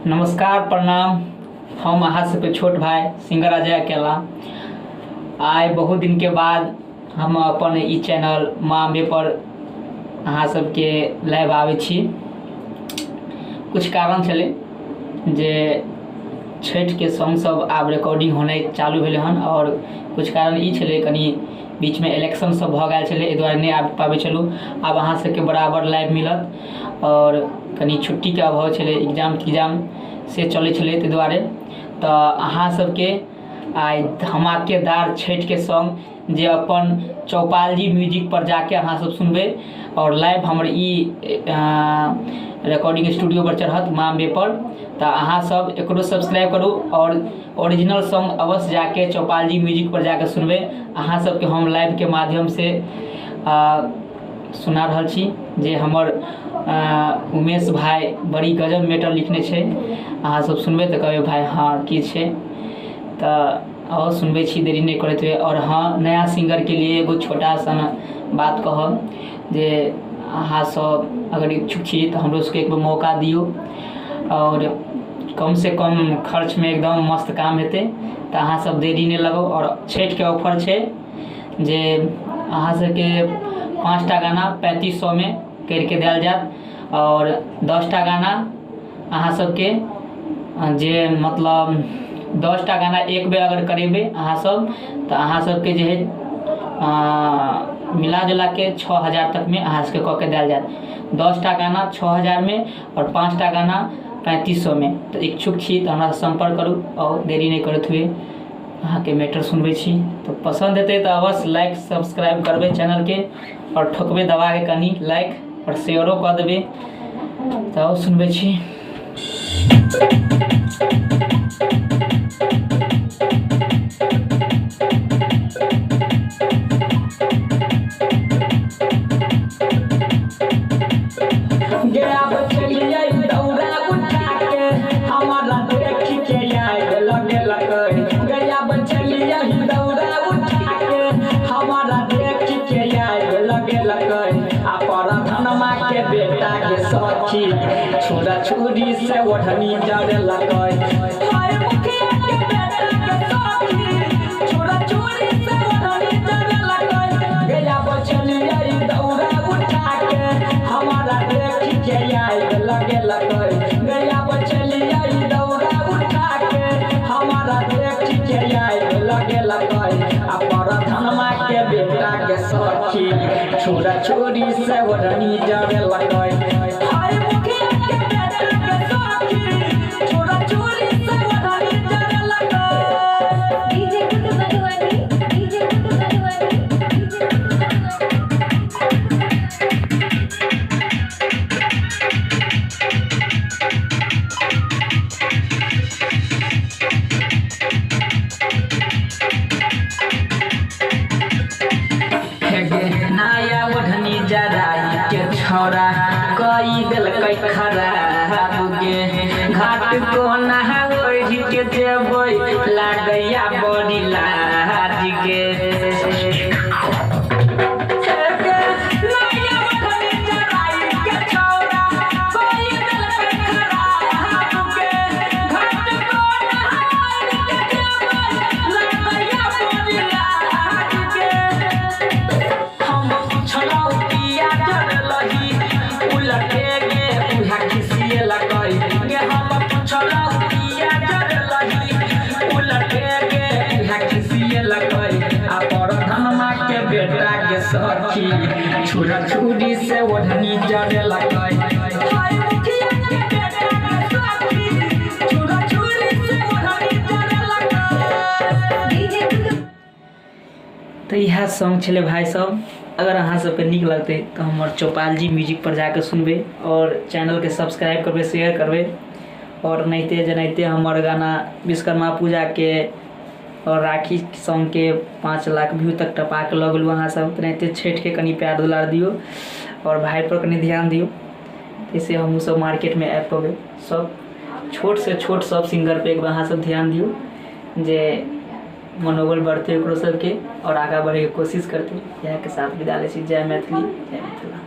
नमस्कार प्रणाम। हम अहाँ सबके छोट भाई सिंगर अजय अकेला। आइ बहुत दिनके बाद हम अपन ई चैनल माँ अम्बे पर अहाँ सबके लाइव आबै छी। कुछ कारण छलै जे छठिके सॉन्ग सब आब रिकॉर्डिंग होनाइ चालू भेलै हन आओर कुछ कारण ई छलै कनि बीचमे इलेक्शन सब भऽ गेल छलै, एहि दुआरे नहि आबि पाबै छलहुँ। आब अहाँ सबके बराबर लाइव मिलत। आओर कनि छुट्टीके अभाव छलै, एग्जाम तिग्जाम से चलै छलै, ताहि दुआरे। तऽ अहाँ सबके आइ धमाकेदार छठिके सॉन्ग जे अपन चौपालजी म्यूजिक पर जाके अहाँ सब सुनबै और लाइव हमर ई रिकॉर्डिंग स्टूडियो पर चढ़त माँ अम्बे पर। तऽ अहाँ सब एकरो सब्सक्राइब करू और ओरिजिनल सॉन्ग अवश्य जाके चौपालजी म्यूजिक पर जाके सुनबै। अहाँ सबके हम लाइवके माध्यमसँ सुना रहल छी जे हमर उमेश भाइ बड़ी गजब मैटर लिखने छै। अहाँ सब सुनबै तऽ कहबै भाइ हँ की छै। तऽ आओर सुनबै छी देरी नहि करैत हुए। आओर हँ, नया सिंगरके लिए एगो छोटा सन बात कहब जे अहाँ सब अगर इच्छुक छी तऽ हमरो सबके एक बेर मौका दियौ आओर कमसँ कम खर्चमे एकदम मस्त काम हेतै। तऽ अहाँ सब देरी नहि लगाउ। आओर छठिके ऑफर छै जे अहाँ सबके 5टा गाना 3500मे करिके देल जायत आओर 10टा गाना अहाँ सबके जे मतलब 10टा गाना एक बेर अगर करेबै अहाँ सब तऽ अहाँ सबके जे है मिला जुलाके 6000 तकमे अहाँ सबके कऽ के देल जायत। 10टा गाना 6000मे आओर 5टा गाना 3500मे। तऽ इच्छुक छी तऽ हमरासँ सम्पर्क करू आओर देरी नहि करैत हुए अहाँके मैटर सुनबै छी। तऽ पसन्द हेतै तऽ अवश्य लाइक सब्सक्राइब करबै चैनलके आओर ठोकबै दबाके कनि लाइक आओर शेयरो कऽ देबै। तऽ आओर सुनबै छी। छुरा छुरी से ओढ़नी जरे लकै। हाय मुखिया के बेटा के सखी, छुरा छुरी से ओढ़नी जरे लकै। गया बचलियै दौड़ा उठा के, हमारा देख के आग लगे लकै। गया बचलियै दौड़ा उठा के, हमारा देख के आग लगे लकै। आ परधनमा के बेटा के सखी, छुरा छुरी से ओढ़नी जरे लकै। हाय मुखिया के बेटा के सखी, छुरा छुरी से ओढ़नी जरे लकै। DJ Guddu Madhubani, DJ Guddu Madhubani, DJ Guddu Madhubani. नया ओढ़नी जराई के छौड़ा कई देलकै खराब गे। घाट कोना ओढ़ी के जेबै लागैया बड़ी लाज गे। नया ओढ़नी जराई के छौड़ा कई देलकै खराब गे। घाट कोना ओढ़ी के जेबै लागैया बड़ी लाज गे। हम पुछलहुँ किया जरलही, उलटे गे उहे खिसिएलकै गे। हम पुछलहुँ किया जरलही, उलटे गे उहे खिसिएलकै। आ परधनमा के बेटा के सखी, छुरा छुरी से ओढ़नी जरलकै। हाय मुखिया के बेटा के सखी, छुरा छुरी से ओढ़नी जरलकै। डीजे गुड्डू। तऽ इएह सॉन्ग छलै भाइ सब। अगर अहाँ सबके नीक लगतै तऽ हमर चौपालजी म्यूजिक पर जाके सुनबै आओर चैनलके सब्सक्राइब करबै, शेयर करबै। आओर नहिते जेनाहिते हमर गाना विश्वकर्मा पूजाके आओर राखी सॉन्गके 5 लाख व्यू तक टपा के लऽ गेलहुँ अहाँ सब, तेनाहिते छठिके कनि प्यार दुलार दियौ आओर भाइपर कनि ध्यान दियौ, ताहिसँ हमहूँ सब मार्केटमे आबि पबै। सब छोटसँ छोट सब सिंगरपर एक बेर अहाँ सब ध्यान दियौ जे मनोबल बढ़तै ओकरो सबके आओर आगाँ बढ़ैके कोशिश करतै। इएहके साथ विदा लै छी। जय मैथिली, जय मिथिला।